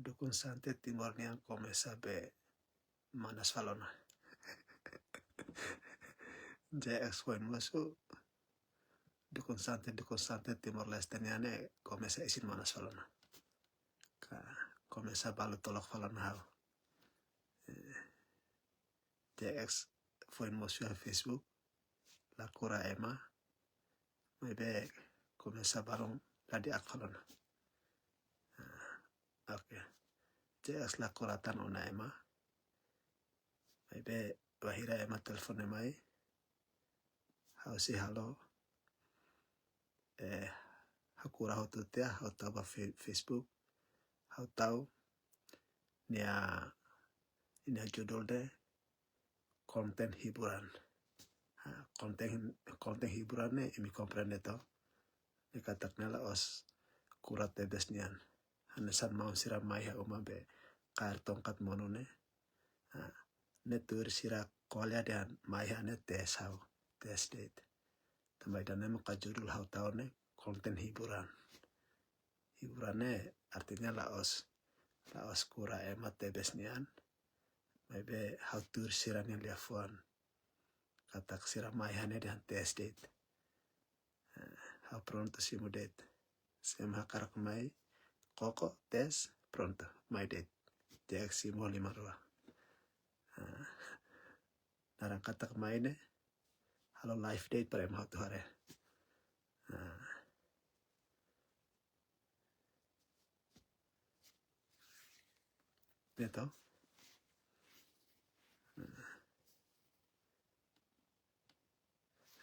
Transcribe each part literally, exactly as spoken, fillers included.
Dukun santet Timor nian komesa be manas fali ona. J X foin mosu, dukun santet, dukun santet Timor-Leste nian ne'e komesa isin manas fali ona. Ka, komesa balu tolok fali ona ha'u. Eh, J X foin mosu iha Facebook, la kura ema, maibé komesa balun la di'ak fali ona. Ah, oke. J X la kura tan ona ema. Maibé bainhira ema telefone mai, ha'u sei halo, eh, hakura hotu tiha, ha'u tau ba Fe-, Facebook, ha'u tau nia, nia judul dehan konten hiburan. Ha, konten, konten hiburan ne'e imi komprende to? Ne'e katak ne'e la'ós kura tebes nian. Hanesan maun sira mai iha uma be kaer tongkat monu ne'e. Ha, ne'e tuir sira ko'alia dehan mai iha ne'e tes ha'u, tes de'it. Tanba ida-ne'e maka judul ha'u tau ne'e konten hiburan. Hiburan ne'e artinya la'ós, la'ós kura ema tebes nian. Maibé ha'u tuir sira-nia liafuan. Katak sira mai iha ne'e dehan tes de'it. Eh, ha'u prontu simu de'it. Se ema hakarak mai, koko, tes, prontu, mai de'it. J X simu liman rua. Eh, naran katak mai ne'e, halo live de'it para ema hotu haree. Eh, Ne'e to?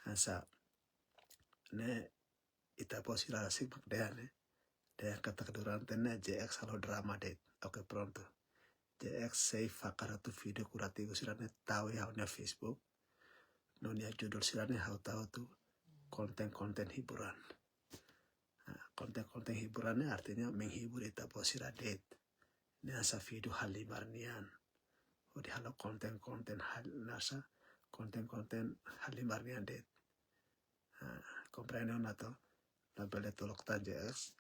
Hanesan ne'e ita-boot sira rasik mak dehan ne'e. Dehan katak durante ne'e J X halo drama de'it. Oke, prontu. J X sei fakar hotu vídeo kurativu sira-ne'e tau iha ha'u-nia Facebook. No nia judul sira-ne'e ha'u tau hotu konten-konten hiburan. Nah, konten-konten hiburan ne'e artinya menghibur ita-boot sira de'it. Ne'e hanesan vídeo halimar nian. Hodi halo konten-konten hal-, hanesan konten-konten halimar nian de'it. Nah, komprende ona to? Labele tolok tan J X.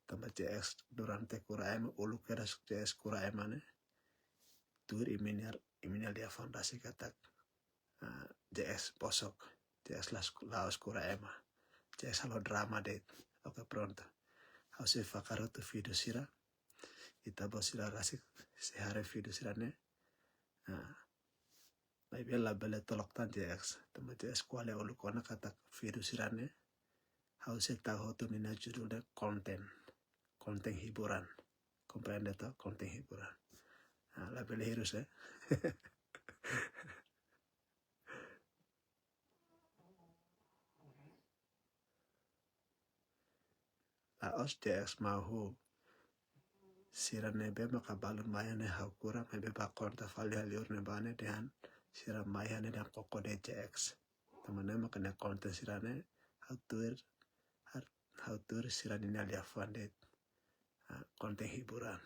Tanba J X durante kura ema, uluk kedas J X kura ema ne'e. Tuir imi-nia, imi-nia liafuan rasik katak, ah, J X bosok, J X la'ós, la'ós kura ema, J X halo drama de'it. Oke, prontu. Ha'u sei fakar hotu vídeo sira. Ita-boot sira rasik sei haree vídeo sira-ne'e. Ah, maibé labele tolok tan J X. Tanba J X ko'alia uluk ona katak vídeo sira-ne'e ha'u sei tau hotu ninia judul dehan konten. Konten hiburan. Komprende to? Konten hiburan. Ah, labele hirus, eh. La'ós J X mau huu. Sira ne'ebé maka balun mai iha ne'e ha'u kura, maibé ba konta fali iha liur ne'ebá ne'e dehan sira mai iha ne'e dehan koko de'it J X. Tanba ne'e maka nia konten sira-ne'e ha'u tuir, har-, ha'u tuir sira-nia liafuan de'it. Ah, konten hiburan.